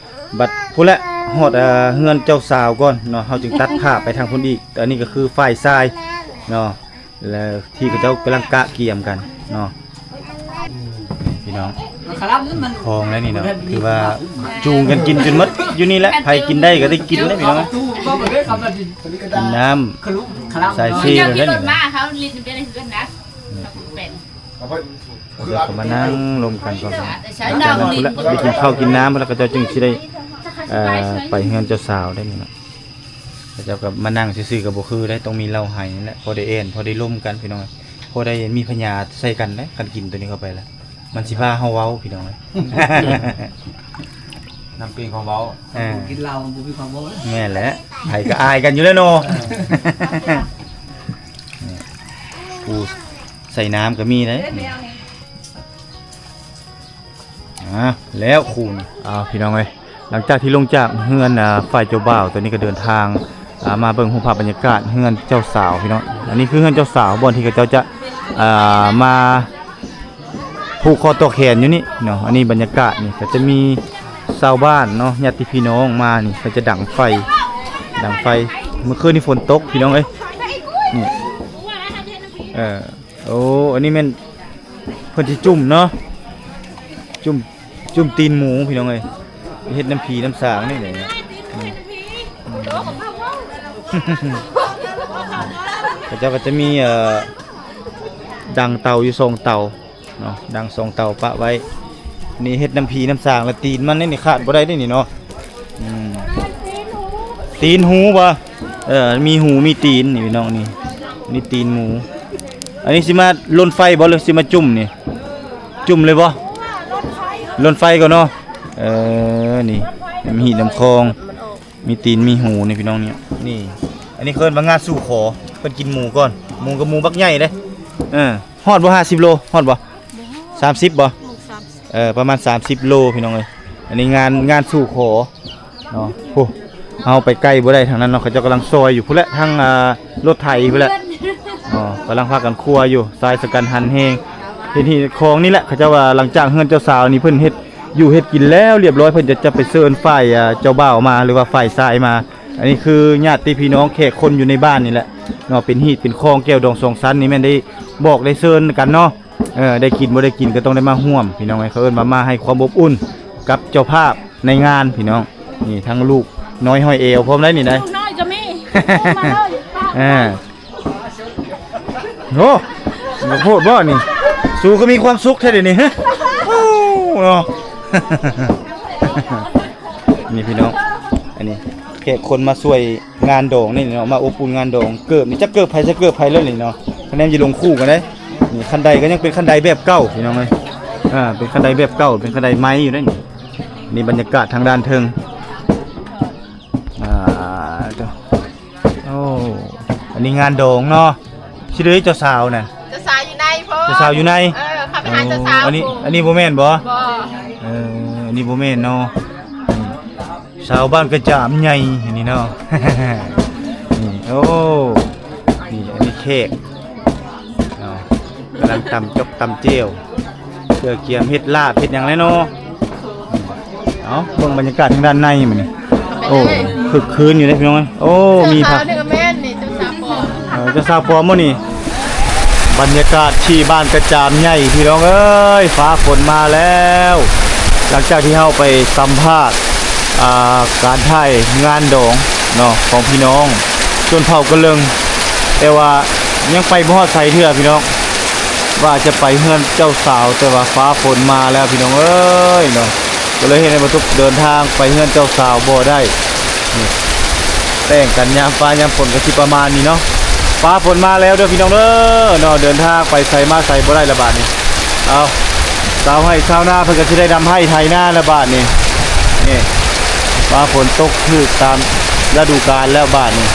ບັດພຸ້ນແຫຼະ ຮອດ ເອີ ເຮືອນເຈົ້າສາວກ່ອນເນາະ ເຮົາຈຶ່ງຕັດພາບໄປທາງພຸ້ນອີກ. ອັນນີ້ກໍຄືຝ່າຍຊາຍເນາະ ແລະ ທີ່ເຂົາເຈົ້າກຳລັງກະກຽມກັນເນາະ ພີ່ນ້ອງ. ຄອງແລ້ວນີ້ເນາະ ຄືວ່າຈູງກັນກິນຈົນໝົດຢູ່ນີ້ແຫຼະ ໃຜກິນໄດ້ກໍໄດ້ກິນເດ້ພີ່ນ້ອງ. ກິນນ້ຳສາຍເຊແລ້ວນີ້ ເຂົາເຈົ້າກໍມານັ່ງລົມກັນກ່ອນ ຫຼັງຈາກນັ້ນພຸ້ນແຫຼະ ໄດ້ກິນເຂົ້າກິນນ້ຳແລ້ວ ເຂົາເຈົ້າຈຶ່ງຊິໄດ້ ເອີ ໄປເຮືອນເຈົ້າສາວໄດ້ນີ້ເນາະ. ເຂົາເຈົ້າກໍມານັ່ງຊື່ໆກໍບໍ່ຄືໄດ້ ຕ້ອງມີເຫຼົ້າໄຮນີ້ແຫຼະ ພໍໄດ້ແອ່ນ ພໍໄດ້ລົມກັນພີ່ນ້ອງ ພໍໄດ້ມີພະຍາດໃສ່ກັນໄດ໋. ຄັນກິນຕົວນີ້ເຂົ້າໄປແລ້ວ ມັນຊິພາເຮົາເວົ້າພີ່ນ້ອງເອີຍ ນຳເປັນຄວາມເວົ້າ. ເອີ ກິນເຫຼົ້າມັນບໍ່ມີຄວາມເວົ້າ. ແມ່ນແຫຼະ ໃຜກໍອາຍກັນຢູ່ແລ້ວເນາະ. ຜູ້ໃສ່ນ້ຳກໍມີເດ້. ອ່າ ແລ້ວຄູນ ເອົາ ພີ່ນ້ອງເອີຍ ຫຼັງຈາກທີ່ລົງຈາກເຮືອນ ອ່າ ຝ່າຍເຈົ້າບ່າວ ຕອນນີ້ກໍເດີນທາງ ອ່າ ມາເບິ່ງຮູບພາບບັນຍາກາດເຮືອນເຈົ້າສາວພີ່ນ້ອງ. ອັນນີ້ຄືເຮືອນເຈົ້າສາວ ບ່ອນທີ່ເຂົາເຈົ້າຈະ ອ່າ ມາຜູກຂໍ້ຕໍ່ແຂນຢູ່ນີ້ເນາະ. ອັນນີ້ບັນຍາກາດນີ້ກໍຈະມີຊາວບ້ານເນາະ ຍາດຕິພີ່ນ້ອງມານີ້ ເຂົາຈະດັງໄຟ ດັງໄຟ. ມື້ຄືນນີ້ຝົນຕົກພີ່ນ້ອງເອີຍ ນີ້ ເອີ ໂອ້ ອັນນີ້ແມ່ນເພິ່ນຊິຈຸ່ມເນາະ ຈຸ່ມ ຈຸ່ມຕີນໝູພີ່ນ້ອງເອີຍ. ເຮັດນຳຜີນຳສາງນີ້ແຫຼະ ອືມ ເຂົາເຈົ້າກໍຈະມີ ເອີ ດັງເຕົາຢູ່ສອງເຕົາເນາະ ດັງສອງເຕົາປະໄວ້. ນີ້ເຮັດນຳຜີນຳສາງ ແລ້ວຕີນມັນນີ້ຂາດບໍ່ໄດ້ເດ້ນີ້ເນາະ. ອືມ ຕີນຫູບໍ່? ເອີ ມີຫູມີຕີນນີ້ພີ່ນ້ອງ ນີ້ ນີ້ຕີນໝູ. ອັນນີ້ຊິມາລົນໄຟບໍ່ ຫຼືຊິມາຈຸ່ມນີ້? ຈຸ່ມເລີຍບໍ່? ລົນໄຟກ່ອນເນາະ. ເອີ ນີ້ ມີຫີນຳຄອງ ມີຕີນມີຫູນີ້ພີ່ນ້ອງນີ້. ນີ້ ອັນນີ້ເອີ້ນວ່າງານສູ່ຂໍ ເພິ່ນກິນໝູກ່ອນ. ໝູກໍໝູບັກໃຫຍ່ເດ້. ເອີ ຮອດບໍ່ ຫ້າສິບໂລ ຮອດບໍ່? ບໍ່ຮອດ ສາມສິບບໍ່? ບໍ່ ສາມສິບ ເອີ ປະມານສາມສິບໂລພີ່ນ້ອງເອີຍ. ອັນນີ້ງານ ງານສູ່ຂໍເນາະ. ໂອ້ ເຮົາໄປໃກ້ບໍ່ໄດ້ທາງນັ້ນເນາະ ເຂົາເຈົ້າກຳລັງຊອຍຢູ່ພຸ້ນແຫຼະ ທາງ ອ່າ ລົດໄຖພຸ້ນແຫຼະເນາະ ກຳລັງພາກັນຄົວຢູ່. ຊາຍຊະກັນຫັນແຮງ ເຮັດຮີດຄອງນີ້ແຫຼະ. ເຂົາເຈົ້າວ່າຫຼັງຈາກເຮືອນເຈົ້າສາວນີ້ເພິ່ນເຮັດຢູ່ເຮັດກິນແລ້ວລຽບຮ້ອຍ ເພິ່ນຈະ ຈະໄປເຊີນຝ່າຍ ອ່າ ເຈົ້າບ່າວມາ ຫຼືວ່າຝ່າຍຊາຍມາ. ອັນນີ້ຄືຍາດຕິພີ່ນ້ອງແຂກຄົນຢູ່ໃນບ້ານນີ້ແຫຼະເນາະ ເປັນຮີດເປັນຄອງ ແກ້ວດອງສອງຊັ້ນນີ້ແມ່ນໄດ້ບອກໄດ້ເຊີນກັນເນາະ. ເອີ ໄດ້ກິນບໍ່ໄດ້ກິນກໍຕ້ອງໄດ້ມາຮ່ວມ ພີ່ນ້ອງເອີຍ. ເຂົາເອີ້ນວ່າມາໃຫ້ຄວາມອົບອຸ່ນກັບເຈົ້າພາບໃນງານ ພີ່ນ້ອງ. ນີ້ທັງລູກນ້ອຍຫ້ອຍແອວພ້ອມໄດ໋ນີ້ໄດ໋ ລູກນ້ອຍກໍມີ ເອີ ໂອ້ ບໍ່ໂພດບໍ່ນີ້ ສູກໍມີຄວາມສຸກແທ້ດຽວນີ້ ໂອ້ ເນາະ. ນີ້ພີ່ນ້ອງ ອັນນີ້ແຂກຄົນມາຊ່ວຍ ງານດອງນີ້ເນາະ ມາອົບອຸ່ນງານດອງ. ເກີບນີ້ຈັກເກີບໃຜໃສ່ເກີບໃຜເລີຍນີ້ເນາະ ຄະແນນຢູ່ລົງຄູ່ກັນເດ້. ນີ້ຄັນໄດກໍຍັງເປັນຄັນໄດແບບເກົ່າ ພີ່ນ້ອງເອີຍ. ອ່າ ເປັນຄັນໄດແບບເກົ່າ ເປັນຄັນໄດໃໝ່ຢູ່ເດ້ນີ້. ນີ້ບັນຍາກາດທາງດ້ານເທິງ. ອ່າ ໂອ້ ອັນນີ້ງານດອງເນາະ. ຊິເດີເຈົ້າສາວນະ? ເຈົ້າສາວຢູ່ໃນພຸ້ນ. ເຈົ້າສາວຢູ່ໃນ? ເອີ ເຂົ້າໄປຫາເຈົ້າສາວ. ອັນນີ້ ອັນນີ້ບໍ່ແມ່ນບໍ່? ບໍ່. ເອີ ອັນນີ້ບໍ່ແມ່ນເນາະ. ສາວບ້ານກະຈາມໃຫຍ່ນີ້ເນາະ. ນີ້ ໂອ້ ນີ້ ອັນນີ້ແຂກເນາະ ກຳລັງຕຳຈົກຕຳແຈ່ວ ເພື່ອກຽມເຮັດລາບເຮັດຫຍັງແຫຼະເນາະ. ເອົ້າ ເບິ່ງບັນຍາກາດທາງດ້ານໃນມື້ນີ້. ໂອ້ ຄຶກຄື້ນຢູ່ເດ້ພີ່ນ້ອງເອີຍ. ໂອ້ ມີຜັກ ເຈົ້າສາວນີ້ກໍແມ່ນນີ້ ເຈົ້າສາວປອມ. ເອີ ເຈົ້າສາວປອມບໍ່ນີ້? ບັນຍາກາດທີ່ບ້ານກະຈາມໃຫຍ່ພີ່ນ້ອງເອີຍ ຟ້າຝົນມາແລ້ວ. ຫຼັງຈາກທີ່ເຮົາໄປສຳພາດ ອ່າ ການຖ່າຍງານດອງເນາະ ຂອງພີ່ນ້ອງຊົນເຜົ່າກະເລິງ ແຕ່ວ່າຍັງໄປບໍ່ຮອດໃສເທື່ອພີ່ນ້ອງ ວ່າຈະໄປເຮືອນເຈົ້າສາວ ແຕ່ວ່າຟ້າຝົນມາແລ້ວພີ່ນ້ອງເອີຍເນາະ. ກໍເລີຍເຮັດໃຫ້ບໍ່ຕຸກເດີນທາງໄປເຮືອນເຈົ້າສາວບໍ່ໄດ້. ນີ້ ແຕ່ງກັນຍາມຟ້າຍາມຝົນກໍຊິປະມານນີ້ເນາະ. ຟ້າຝົນມາແລ້ວເດີພີ່ນ້ອງເດີເນາະ ເດີນທາງໄປໃສມາໃສບໍ່ໄດ້ລະບາດນີ້. ເອົາ ຊາວໄຮ່ຊາວນາເພິ່ນກໍຊິໄດ້ດຳໄຮ່ໄຖນາລະບາດນີ້. ນີ້ ຟ້າຝົນຕົກຖືກຕາມລະດູການແລ້ວບາດນີ້.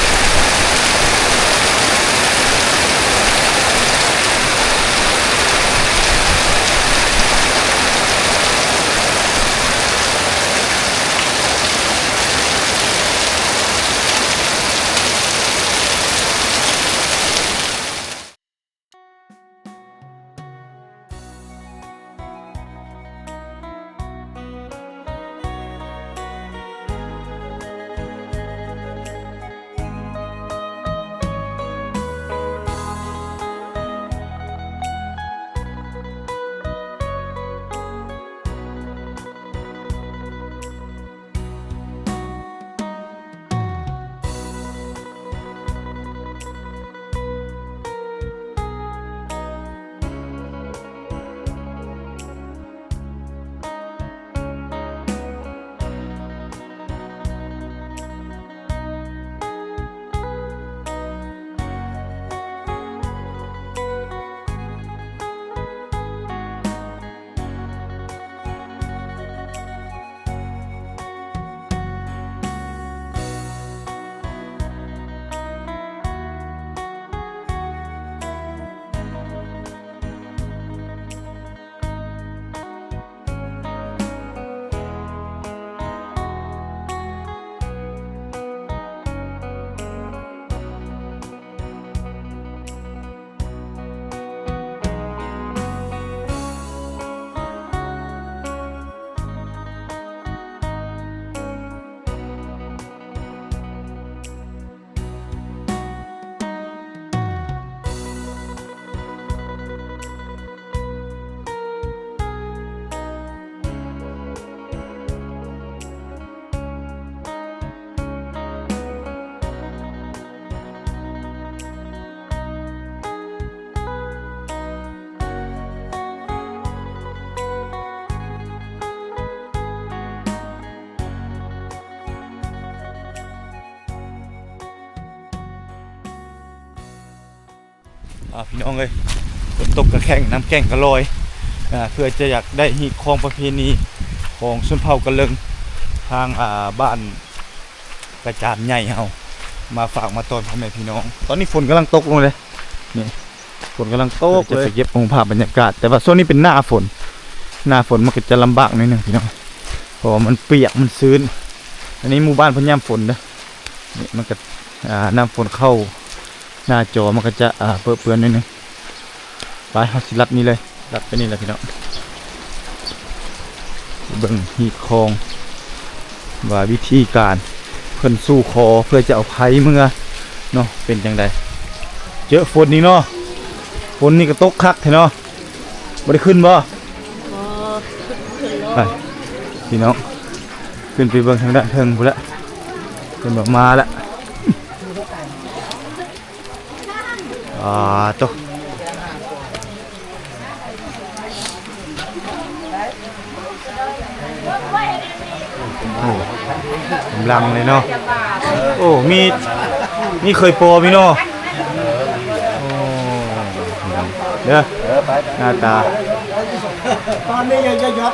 ອ່າ ພີ່ນ້ອງເອີຍ ຝົນຕົກກະແຂ້ງ ນ້ຳແກ້ງກະລອຍ ອ່າ ເພື່ອຈະຢາກໄດ້ຮີດຄອງປະເພນີຂອງຊົນເຜົ່າກະເລິງ ທາງ ອ່າ ບ້ານກະຈາມໃຫຍ່ເຮົາ ມາຝາກມາຕ້ອນພໍ່ແມ່ພີ່ນ້ອງ. ຕອນນີ້ຝົນກຳລັງຕົກລົງເດ້ ນີ້ ຝົນກຳລັງຕົກເລີຍ ຈະໄປເກັບເອົາພາບບັນຍາກາດ ແຕ່ວ່າຊ່ວງນີ້ເປັນໜ້າຝົນ ໜ້າຝົນມັນກໍຈະລຳບາກໜ້ອຍໜຶ່ງພີ່ນ້ອງ ເພາະວ່າມັນປຽກ ມັນຊື້ນ. ອັນນີ້ໝູ່ບ້ານເພິ່ນຍາມຝົນເດີ ນີ້ມັນກໍ ອ່າ ນ້ຳຝົນເຂົ້າໜ້າຈໍ ມັນກໍຈະ ອ່າ ເປິເປື້ອນໜ້ອຍໜຶ່ງ. ໄປ ເຮົາຊິລັດນີ້ເລີຍ ລັດໄປນີ້ແຫຼະພີ່ນ້ອງ ເບິ່ງຮີດຄອງ ວ່າວິທີການເພິ່ນສູ່ຂໍເພື່ອຈະເອົາໄພເມືອເນາະ ເປັນຈັ່ງໃດ. ເຈີຝົນນີ້ເນາະ ຝົນນີ້ກໍຕົກຄັກແທ້ເນາະ ບໍ່ໄດ້ຂຶ້ນບໍ່? ບໍ່ ຂຶ້ນແລ້ວ ໄປ ພີ່ນ້ອງ ຂຶ້ນໄປເບິ່ງທາງດ້ານເທິງພຸ້ນລະ ເພິ່ນວ່າມາລະ. ອ່າ ໂຕ ໂອ້ ກຳລັງເລີຍເນາະ ໂອ້ ມີ ມີເຄີຍພໍມີເນາະ ໂອ້ ເດີ ໜ້າຕາ ຕອນນີ້ຍັງຈະຍອດ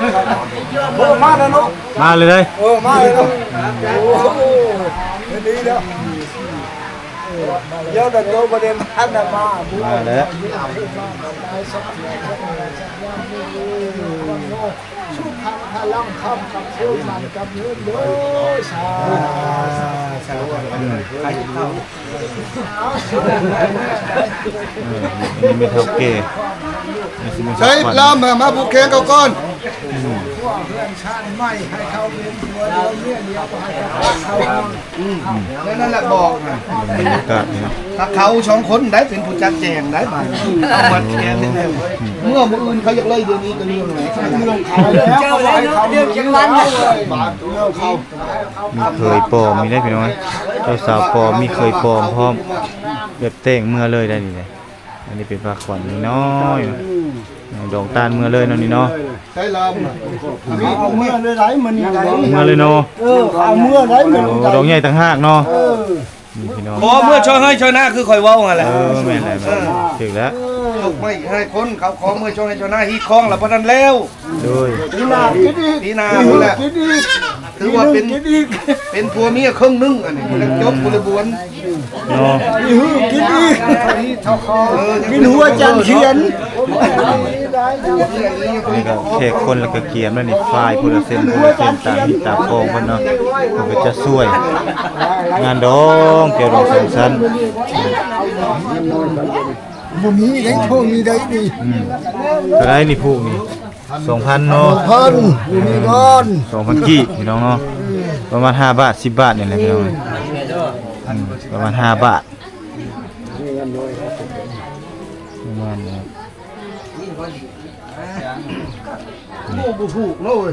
ເບິ່ງມາແລ້ວເນາະ ມາເລີຍເດ້ ເອີ ມາເລີຍເນາະ ໂອ້ໂຫ ດີແລ້ວ ດຽວແຕ່ໂຕບໍ່ໄດ້ມານະ ມາ ມາແລ້ວ ສຸຂັງພະລັງ ຄ້ຳກັບເຊີນໝັ້ນກັບຍືນເດີ ສາທຸ ສາທຸ ອືມ ເອີ ນີ້ແມ່ເຖົ້າແກ່ ໃສ່ລາມ ມາ ມາຜູກແຂນເຂົາກ່ອນ ອືມ ເຮືອນຊານໃໝ່ໃຫ້ເຂົາເປັນຜົວດຽວເມຍດຽວ ໃຫ້ເຂົາ ອືມ ແລ້ວນັ້ນແຫຼະບອກນະ ບັນຍາກາດນີ້ເນາະ ຖ້າເຂົາສອງຄົນໄດ້ເປັນຜູ້ຈັດແຈງໄດ້ບາດນີ້ ເອົາມັດແຂນນີ້ ເມື່ອມື້ອື່ນເຂົາຢາກໄດ້ດຽວນີ້ກໍເລື່ອງຂອງເຂົາ ເລື່ອງຂອງເຂົາ ມີເຂີຍປອມນີ້ເດ້ພີ່ນ້ອງ ເຈົ້າສາວປອມ ມີເຂີຍປອມພ້ອມ ແບບແຕ່ງເມືອເລີຍໄດ້ນີ້ເດ້ ອັນນີ້ເປັນຜ້າຂວັນນ້ອຍໆ ດອງຕານເມືອເລີຍເນາະນີ້ເນາະ ໃຊ້ລຳ ເອົາເມືອເລີຍໄດ໋ມື້ນີ້ໄດ໋ ເມືອເລີຍເນາະ ເອີ ເອົາເມືອໄດ໋ມື້ນີ້ໄດ໋ ໂອ້ ດອງໃຫຍ່ຕ່າງຫາກເນາະ ເອີ ນີ້ພີ່ນ້ອງ ຂໍເມືອຊ່ອຍໄຮ່ຊ່ອຍນາຄືຂ້ອຍເວົ້າຫັ້ນແຫຼະ ເອີ ແມ່ນແຫຼະ ເອີ ຖືກແລ້ວ ເອີ ຍົກໄມ້ໃຫ້ຄົນເຂົາ ຂໍເມືອຊ່ອຍໄຮ່ຊ່ອຍນາ ຮີດຄອງລະບໍ່ທັນແລ້ວ ໂດຍ ປີໜ້າກິນອີກ ປີໜ້າພຸ້ນແຫຼະ ກິນອີກ ຖືວ່າເປັນ ປີໜ້າກິນອີກ ເປັນຜົວເມຍເຄິ່ງໜຶ່ງ ອັນນີ້ ອືມ ຈົບບໍລິບວນ ເນາະ ອີກ ກິນອີກ ເອີ ກິນຫົວຈັນຂຽນ ນີ້ກໍແຂກຄົນລະກະກຽມແລ້ວນີ້ ຝາຍຄົນລະເສັ້ນ ຄົນລະເສັ້ນ ຕາມຮີດຕາມຄອງເພິ່ນເນາະ ເພິ່ນກໍຈະຊ່ວຍ ງານດອງແກ້ວດອງສັງສັນ ບໍ່ມີໄດ໋ ພວກນີ້ໄດ໋ນີ້ ອືມ ເທົ່າໃດນີ້ຜູກນີ້? ສອງພັນເນາະ ສອງພັນ ບໍ່ມີດອນ ສອງພັນກີບພີ່ນ້ອງເນາະ ອືມ ປະມານຫ້າບາດ ສິບບາດນີ້ແຫຼະພີ່ນ້ອງ ອືມ ປະມານຫ້າບາດ ປະມານນີ້ ໂອ້ ບໍ່ຖືກເນາະເວີຍ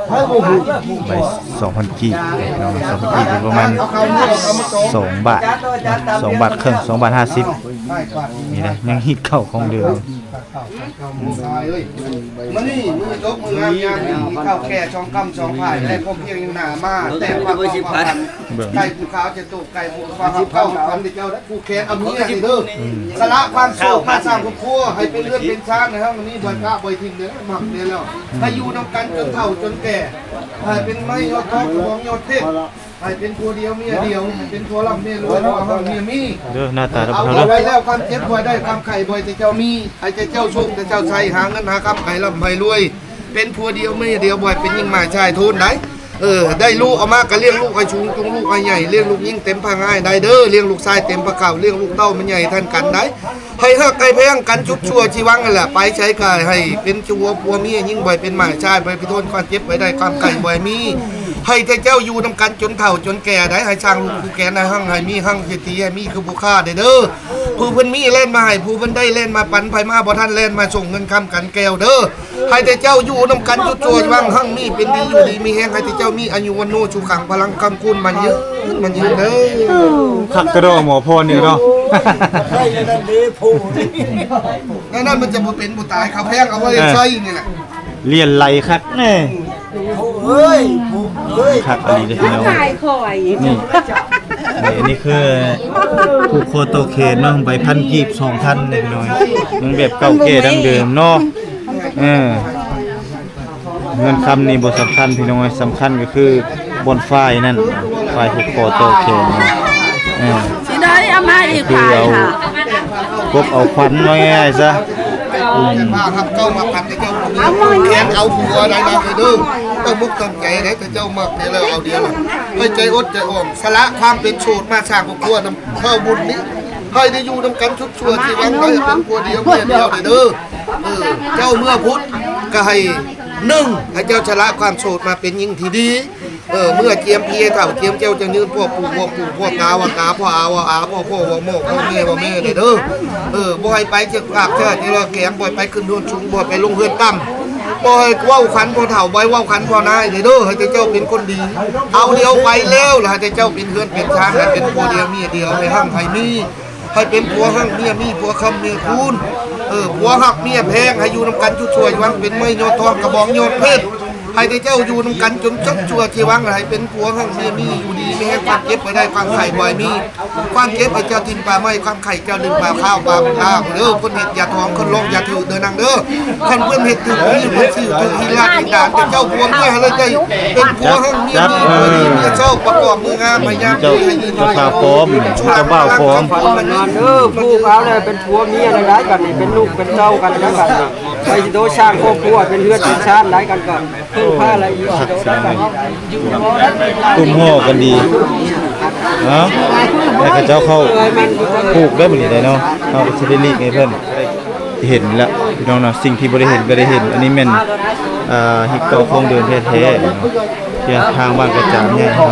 ໃຜບໍ່ຖືກ ໃບສອງພັນກີບເນາະ ສອງພັນກີບ ປະມານສອງບາດ ສອງບາດເຄິ່ງ ສອງບາດຫ້າສິບ ນີ້ນະ ຍັງຮີດເຂົ້າຂອງເດີມ. ເຈົ້າມື້ຊາຍເອີຍ ມື້ນີ້ມື້ຈົບມື້ງາມຍາມດີ ເຂົ້າແກ່ສອງກຳສອງພາຍ ແລະພໍພຽງໜ້າມາ ແຕ່ວ່າຄວາມຫວັງ ເບິ່ງ ໄກ່ພູຂາວຈະໂຕກ ໄກ່ພູຂາວເຂົ້າຝັນເຈົ້າ ແລະຜູກແຂນເອົາເມຍນີ້ເດີ ອືມ ສະຫຼະຄວາມໂສກມາສ້າງຄອບຄົວ ໃຫ້ເປັນເຮືອນເປັນຊານໃນເຮົານີ້ ບໍ່ກ້າບໍ່ຖິ້ມເດີ ມັກເດີແລ້ວ ອືມ ໃຫ້ຢູ່ນຳກັນຈົນເຖົ້າຈົນແກ່ ໃຫ້ເປັນໄມ້ຍອດທອງກະບອງຍອດເທບ ໃຫ້ເປັນຜົວດຽວເມຍດຽວ ໃຫ້ເປັນຜົວລ່ຳເມຍລວຍ ຜົວຮັ່ງເມຍມີ ເດີ ໜ້າຕາເດີ ເອົາໄວ້ແລ້ວ ຄວາມເຈັບບໍ່ໃຫ້ໄດ້ ຄວາມໄຂ້ບໍ່ໃຫ້ແຕ່ເຈົ້າມີ ໃຫ້ແຕ່ເຈົ້າໂຊກແຕ່ເຈົ້າໄຊ ຫາເງິນຫາຄຳໃຫ້ລ່ຳໃຫ້ລວຍ ເປັນຜົວດຽວເມຍດຽວ ບໍ່ໃຫ້ເປັນຍິງໝ້າຍຊາຍໂທນໃດ ເອີ ໄດ້ລູກອອກມາກໍລ້ຽງລູກໃຫ້ສູງ ຈູງລູກໃຫ້ໃຫຍ່ ລ້ຽງລູກຍິງເຕັມພາງ່າຍໄດ້ເດີ ລ້ຽງລູກຊາຍເຕັມພາເຂົ້າ ລ້ຽງລູກເຕົ້າມັນໃຫຍ່ທັນກັນໄດ ໃຫ້ຮັກໃຫ້ແພງກັນສຸດຊົ່ວຊີວັງຫັ້ນແຫຼະ ໄປໃສກໍໃຫ້ເປັນຜົວ ຜົວເມຍ ຍິງບໍ່ໃຫ້ເປັນໝ້າຍຊາຍ ບໍ່ໃຫ້ໄປທົນຄວາມເຈັບ ບໍ່ໃຫ້ໄດ້ຄວາມໄຂ້ ບໍ່ໃຫ້ມີ ໃຫ້ແຕ່ເຈົ້າຢູ່ນຳກັນຈົນເຖົ້າຈົນແກ່ໄດ໋ ໃຫ້ສ້າງລູກຜູ້ແກ່ໃຫ້ຮັ່ງໃຫ້ມີ ຮັ່ງເສດຖີໃຫ້ມີຄືຜູ້ຄ້າໄດ້ເດີ ຜູ້ເພິ່ນມີແລ່ນມາໃຫ້ ຜູ້ເພິ່ນໄດ້ແລ່ນມາປັນ ໃຜມາບໍ່ທັນແລ່ນມາສົ່ງເງິນຄຳກັນແກ້ວເດີ ໃຫ້ແຕ່ເຈົ້າຢູ່ນຳກັນຈຸດຊົ່ວຫວັງຮັ່ງມີເປັນດີ ຢູ່ດີມີແຮງ ໃຫ້ແຕ່ເຈົ້າມີອາຍຸວັນໂນສຸຂັງພະລັງຄ້ຳຄູນໝັ້ນຍືນ ໝັ້ນຍືນເດີ. ຄັກກະດອໝໍພອນນີ້ເນາະ ໃສ່ອັນນັ້ນເດ້ໂພນີ້ ແນວນັ້ນມັນຈະບໍ່ເປັນບໍ່ຕາຍ ເຂົາແພງເອົາໄວ້ໃຊ້ນີ້ແຫຼະ ລຽນໄຫຼຄັກແນ່ ໂອ້ເອີຍ ໂອ້ເອີຍ ຄັກອີ່ຫຼີເດ້ພີ່ນ້ອງ ຂາຍຂ້ອຍ ນີ້ ນີ້ ອັນນີ້ຄືຜູກຄໍຕໍ່ແຂນເນາະ ໃບພັນກີບ ສອງພັນເດ້ພີ່ນ້ອງ ຍັງແບບເກົ່າແກ່ດັ້ງເດີມເນາະ ເອີ ເງິນຄຳນີ້ບໍ່ສຳຄັນພີ່ນ້ອງເອີຍ ສຳຄັນກໍຄືບ່ອນຝ້າຍນັ້ນ ຝ້າຍຜູກຄໍຕໍ່ແຂນ ເອີ ຊິໄດ້ເອົາມາອີກຝ້າຍຫາ ກົບເອົາຂວັນ ເວົ້າງ່າຍໆຊະ ອືມ ເອົາໝົດ ແຂນເອົາຜົວໄດ້ນະເດີ ຕັ້ງອົກຕັ້ງໃຈໄດ້ ຖ້າເຈົ້າມັກແທ້ແລ້ວເອົາດຽວ ໃຫ້ໃຈອົດໃຈອ່ອນ ສະຫຼະຄວາມເປັນໂສດມາສ້າງຄອບຄົວນຳເຜົ່າບຸນນີ້ ໃຫ້ໄດ້ຢູ່ນຳກັນຊຸດຊົ່ວຊີວັງ ໃຫ້ເປັນຜົວດຽວເມຍດຽວໄດ້ເດີ. ເອີ ເຈົ້າເມື່ອພຸດກໍໃຫ້ ໜຶ່ງ ໃຫ້ເຈົ້າສະຫຼະຄວາມໂສດມາເປັນຍິງທີ່ດີ. ເອີ ເມື່ອຈຽມພີ່ໃຫ້ເຖົ້າ ຈຽມແກ້ວຈະຍືນ ພໍ່ປູ່ເວົ້າປູ່ ພໍ່ຕາເວົ້າຕາ ພໍ່ອາເວົ້າອາ ພໍ່ພໍ່ເວົ້າໝໍ ພໍ່ແມ່ເວົ້າແມ່ໄດ້ເດີ. ເອີ ບໍ່ໃຫ້ໄປຈາກພາກຊາດທີ່ວ່າແຂງ ບໍ່ໃຫ້ໄປຂຶ້ນເຮືອນສູງ ບໍ່ໃຫ້ໄປລົງເຮືອນຕ່ຳ ບໍ່ໃຫ້ເວົ້າຂັນພໍ່ເຖົ້າ ບໍ່ໃຫ້ເວົ້າຂັນພໍ່ນາຍໄດ້ເດີ. ໃຫ້ແຕ່ເຈົ້າເປັນຄົນດີ ເອົາດຽວໄປແລ້ວ ແລ້ວໃຫ້ແຕ່ເຈົ້າເປັນເຮືອນເປັນຊານ ໃຫ້ເປັນຜົວດຽວເມຍດຽວ ໃຫ້ຮັ່ງໃຫ້ມີ ໃຫ້ເປັນຜົວຮັ່ງເມຍມີ ຜົວຄ້ຳເມຍຄູນ ເອີ ຜົວຮັກເມຍແພງ ໃຫ້ຢູ່ນຳກັນຈຸດຊ່ວຍຫວັງ ເປັນໄມ້ຍອດທອງກະບອງຍອດເພັດ. ໃຫ້ແຕ່ເຈົ້າຢູ່ນຳກັນຈົນຈົບຊົ່ວຊີວັງ ໃຫ້ເປັນຜົວຮັ່ງເມຍມີ ຢູ່ດີມີແຮງ ຄວາມເຈັບບໍ່ໄດ້ ຄວາມໄຂ້ບໍ່ໃຫ້ມີ ຄວາມເຈັບໃຫ້ເຈົ້າຖິ້ມປາໄມ້ ຄວາມໄຂ້ເຈົ້າດື່ມປາຂາວປາບຸນລາວເດີ. ເພິ່ນເຮັດຢ່າທ້ອງ ເພິ່ນລອງຢ່າຖືເດີນາງເດີ. ຄັນເພິ່ນເຮັດຖືກ ເພິ່ນຊື້ຖືກ ຮີດລາດຮີດດານ ແຕ່ເຈົ້າພວງເດີ ໃຫ້ເລີຍເຈົ້າເປັນຜົວຮັ່ງເມຍມີ ເອີ ເພິ່ນເຮັດເມຍເຊົາ ປະກອບມືງາມ ພະຍາຍາມດີໃຫ້ຍິນດີ ເຈົ້າສາວປອມ ເຈົ້າບ່າວປອມ ເອີ ຜູ້ເອົາແລ້ວເປັນຜົວເມຍແລ້ວໄດ້ກັນນີ້ ເປັນລູກເປັນເຕົ້າກັນແລ້ວບັດນີ້ ໃຜຊິໂຕສ້າງຄອບຄົວ ເປັນເຮືອນເປັນຊານໄດ້ກັນກໍ ເພິ່ງພາລະອີ່ ຕຸ້ມຫໍ່ກັນດີເນາະ ໃຫ້ເຂົາເຈົ້າເຂົ້າຜູກໄດ້ບັດນີ້ໄດ້ເນາະ. ເຮົາກໍຊິໄດ້ຫຼີກໃຫ້ເພິ່ນເຫັນລະພີ່ນ້ອງເນາະ ສິ່ງທີ່ບໍ່ໄດ້ເຫັນກໍໄດ້ເຫັນ. ອັນນີ້ແມ່ນ ອ່າ ຮີດເກົ່າຂອງເດີມແທ້ໆເນາະ ທີ່ທາງບ້ານກະຈານໃຫຍ່ເຮົາ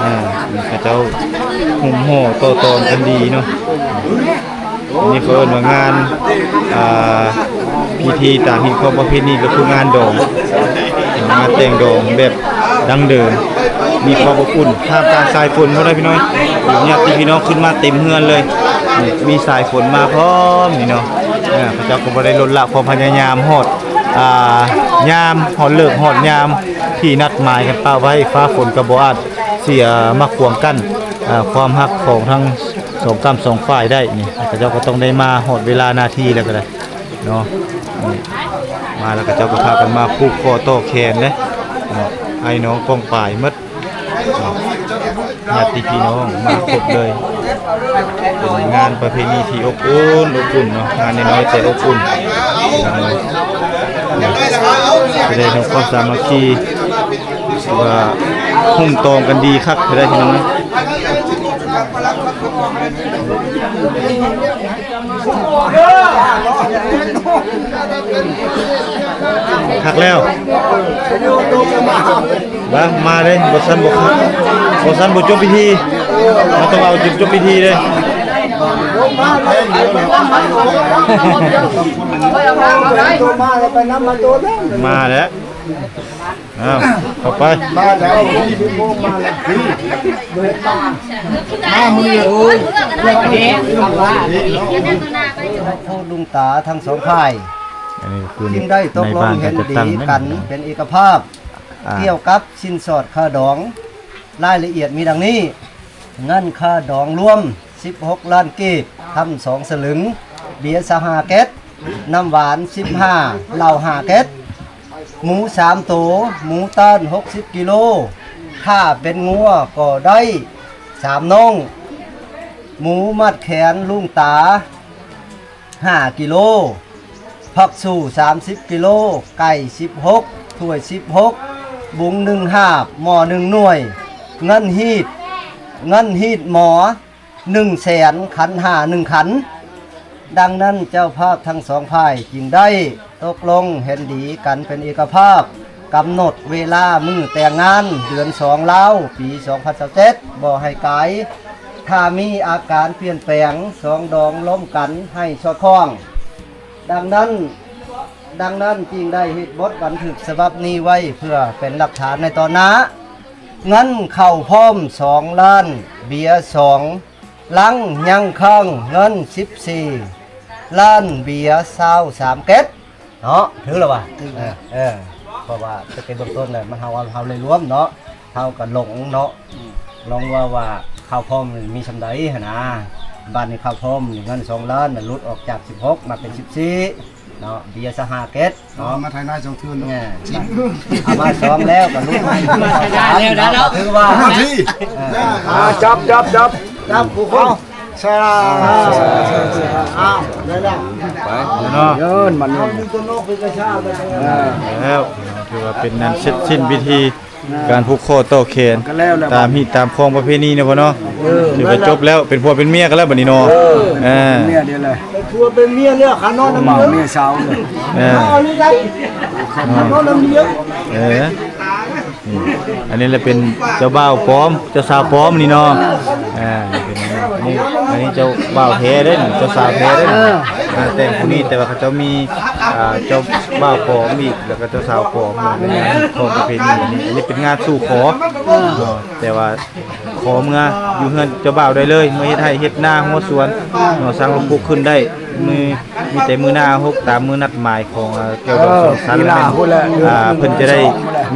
ອ່າ ເຂົາເຈົ້າຫຸ້ມຫໍ່ຕໍ່ຕອນກັນດີເນາະ. ນີ້ເຂົາເອີ້ນວ່າງານ ອ່າ ພິທີຕາມຮີດຄອງປະເພນີ ກໍຄືງານດອງ ງານແຕ່ງດອງແບບດັ້ງເດີມ ມີຄວາມອົບອຸ່ນ ທ່າມກາງສາຍຝົນບໍ່ໄດ້ພີ່ນ້ອງ ຍາດຕິພີ່ນ້ອງຂຶ້ນມາເຕັມເຮືອນເລີຍ. ນີ້ມີສາຍຝົນມາພ້ອມນີ້ເນາະ ເອີ ເຂົາເຈົ້າກໍບໍ່ໄດ້ລົດລະຄວາມພະຍາຍາມ ຮອດ ອ່າ ຍາມ ຮອດເລີກຮອດຍາມທີ່ນັດໝາຍກັນປະໄວ້ ຟ້າຝົນກໍບໍ່ອາດຊິມາຂວາງກັ້ນ ອ່າ ຄວາມຮັກຂອງທັງ ສອງກ້ຳສອງຝ່າຍໄດ້ນີ້ ເຂົາເຈົ້າກໍຕ້ອງໄດ້ມາຮອດເວລານາທີແລ້ວກໍໄດ້ເນາະ. ນີ້ມາແລ້ວ ເຂົາເຈົ້າກໍພາກັນມາຜູກຂໍ້ຕໍ່ແຂນເດ້ເນາະ ອ້າຍນ້ອງປ້ອງປາຍໝົດເນາະ ຍາດຕິພີ່ນ້ອງມາຄົບເລີຍ. ເປັນງານປະເພນີທີ່ອົບອຸ່ນ ອົບອຸ່ນເນາະ ງານນ້ອຍໆແຕ່ອົບອຸ່ນ ສະແດງເຖິງຄວາມສາມັກຄີ ຖືວ່າຫຸ້ມຕອງກັນດີຄັກແທ້ເດ້ພີ່ນ້ອງ. ຄັກແລ້ວ ມາ ມາເດ້ ບໍ່ຊັ້ນບໍ່ຄັກ ບໍ່ຊັ້ນບໍ່ຈົບພິທີ ເຮົາຕ້ອງເອົາຈົນຈົບພິທີເດ້. ມາແລ້ວ ອ້າວ ເຂົ້າໄປ ມາແລ້ວ ມາມື້ນີ້ ໂອ້ຍ ລຸງຕາທັງສອງຝ່າຍ ອັນນີ້ຄື ຈຶ່ງໄດ້ຕົກລົງເຫັນດີກັນເປັນເອກະພາບ ອ່າ ກ່ຽວກັບສິນສອດຄ່າດອງ ລາຍລະອຽດມີດັ່ງນີ້. ເງິນຄ່າດອງລວມສິບຫົກລ້ານກີບ, ຄຳສອງສະລຶງ, ເບຍຊາວຫ້າແກັດ, ນ້ຳຫວານສິບຫ້າ, ເຫຼົ້າຫ້າແກັດ, ໝູສາມໂຕ, ໝູຕ້ອນຫົກສິບກິໂລ, ຖ້າເປັນງົວກໍໄດ້ສາມນ້ອງ, ໝູມັດແຂນລຸງຕາ ຫ້າກິໂລ, ຜັກຊູສາມສິບກິໂລ, ໄກ່ສິບຫົກ, ຖ້ວຍສິບຫົກ, ບຸງໜຶ່ງຫາບ, ໝໍ້ໜຶ່ງໜ່ວຍ, ເງິນຮີດ, ເງິນຮີດໝໍໜຶ່ງແສນ, ຂັນຫ້າໜຶ່ງຂັນ. ດັ່ງນັ້ນເຈົ້າພາບທັງສອງຝ່າຍຈຶ່ງໄດ້ຕົກລົງເຫັນດີກັນເປັນເອກະພາບ ກຳນົດເວລາມື້ແຕ່ງງານ ເດືອນສອງລາວ ປີສອງພັນຊາວເຈັດ ບໍ່ໃຫ້ກາຍ. ຖ້າມີອາການປ່ຽນແປງ ສອງດອງລົມກັນໃຫ້ສອດຄ່ອງ. ດັ່ງນັ້ນ, ດັ່ງນັ້ນຈຶ່ງໄດ້ເຮັດບົດບັນທຶກສະບັບນີ້ໄວ້ເພື່ອເປັນຫຼັກຖານໃນຕອນໜ້າ. ເງິນເຂົ້າພ້ອມສອງລ້ານ, ເບຍສອງລັງ, ຍັງຄ້າງເງິນສິບສີ່ລ້ານ, ເບຍຊາວສາມແກັດ. ເນາະ ຖືກແລ້ວວ່າ ຖືກແລ້ວ ເອີ ເອີ ເພາະວ່າແຕ່ເບື້ອງຕົ້ນນະ ມັນເຮົາ ເຮົາເລີຍລວມເນາະ ເຮົາກໍຫຼົງເນາະ ອືມ ຫຼົງວ່າ ວ່າເຂົ້າພ້ອມມີສ່ຳໃດຫັ້ນນະ. ບາດນີ້ເຂົ້າພ້ອມນີ້ເງິນສອງລ້ານນະ ຫຼຸດອອກຈາກສິບຫົກມາເປັນສິບສີ່ເນາະ ເບຍຊາວຫ້າແກັດເນາະ ມາຖ່າຍນາຍສອງເທື່ອເນາະ ເອີ ເອົາມາສອງແລ້ວກໍຫຼຸດມາອີກ ມາຖ່າຍນາຍແລ້ວເນາະ ຖືວ່າ ເອີ ອ່າ ຈັບ ຈັບ ຈັບ ຈັບຜູ້ຄົນ ສາທຸ ອ້າວ ໄດ້ແລ້ວ ໄປເນາະ ເອີ້ນມັນເນາະ ແລ້ວ ຖືວ່າເປັນອັນເສັດສິ້ນພິທີ ການຜູກຂໍ້ຕໍ່ແຂນ ກໍແລ້ວແລ້ວ ຕາມຮີດຕາມຄອງປະເພນີເນາະພໍ່ເນາະ ເອີ ຖືວ່າຈົບແລ້ວ ເປັນຜົວເປັນເມຍກັນແລ້ວບັດນີ້ເນາະ ເອີ ເອີ ເປັນຜົວເປັນເມຍແລ້ວ ຂານອນນຳເມຍ ເມຍສາວເນາະ ເອີ ເອົານີ້ໄດ້ ຂານອນນຳເມຍ ເອີ ນີ້ ອັນນີ້ແຫຼະເປັນເຈົ້າບ່າວປອມ ເຈົ້າສາວປອມນີ້ເນາະ ອ່າ ເປັນ ອັນນີ້ ອັນນີ້ເຈົ້າບ່າວແທ້ເດ້ ເຈົ້າສາວແທ້ເດ້ ເອີ ອ່າ ແຕ່ງຜູ້ນີ້ ແຕ່ວ່າເຂົາເຈົ້າມີ ອ່າ ເຈົ້າບ່າວປອມອີກ ແລ້ວກໍເຈົ້າສາວປອມ ໃນງານຂອງປະເພນີນີ້ ອັນນີ້ເປັນງານສູ່ຂໍ ເອີ ເນາະ ແຕ່ວ່າຂໍເມືອຢູ່ເຮືອນເຈົ້າບ່າວໄດ້ເລີຍ ເມືອເຮັດໄຮ່ເຮັດນາ ຫົວສວນ ເອີ ເນາະ ສ້າງລົງປຸກຂຶ້ນໄດ້ ມື້ ມີແຕ່ມື້ໜ້າຫົກ ຕາມມື້ນັດໝາຍຂອງ ເອີ ແກ້ວດອງສອງຊັ້ນ ເອີ ປີໜ້າພຸ້ນແຫຼະ ເດືອນ ອ່າ ເພິ່ນຈະໄດ້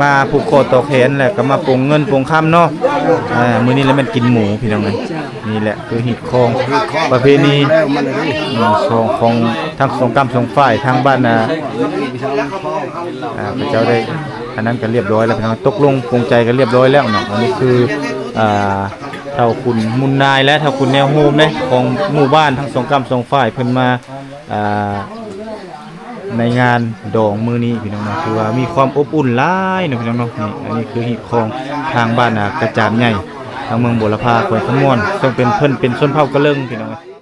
ມາຜູກຂໍ້ຕໍ່ແຂນ ແລະກໍມາປົງເງິນປົງຄຳເນາະ. ອ່າ ມື້ນີ້ລະແມ່ນກິນໝູພີ່ນ້ອງເອີຍ. ນີ້ແຫຼະຄືຮີດຄອງ ຮີດຄອງ ປະເພນີ ແລ້ວມັນເລີຍ ອືມ ຂອງ ຂອງທັງສອງກ້ຳສອງຝ່າຍ ທາງບ້ານ ອ່າ ອ່າ ເຂົາເຈົ້າໄດ້ອັນນັ້ນກັນລຽບຮ້ອຍແລ້ວພີ່ນ້ອງ ຕົກລົງປົງໃຈກັນລຽບຮ້ອຍແລ້ວເນາະ. ອັນນີ້ຄື ອ່າ ທ້າວຂຸນມູນນາຍ ແລະທ້າວຂຸນແນວໂຮມເດ້ ຂອງໝູ່ບ້ານທັງສອງກ້ຳສອງຝ່າຍ ເພິ່ນມາ ອ່າ ໃນງານດອງມື້ນີ້ພີ່ນ້ອງເນາະ ຖືວ່າມີຄວາມອົບອຸ່ນຫຼາຍເນາະພີ່ນ້ອງເນາະ. ນີ້ ອັນນີ້ຄືຮີດຄອງທາງບ້ານ ອ່າ ກະຈາມໃຫຍ່ ທາງເມືອງບົວລະພາ ແຂວງຄຳມ່ວນ ເຊິ່ງເປັນ ເພິ່ນເປັນຊົນເຜົ່າກະເລີງພີ່ນ້ອງ.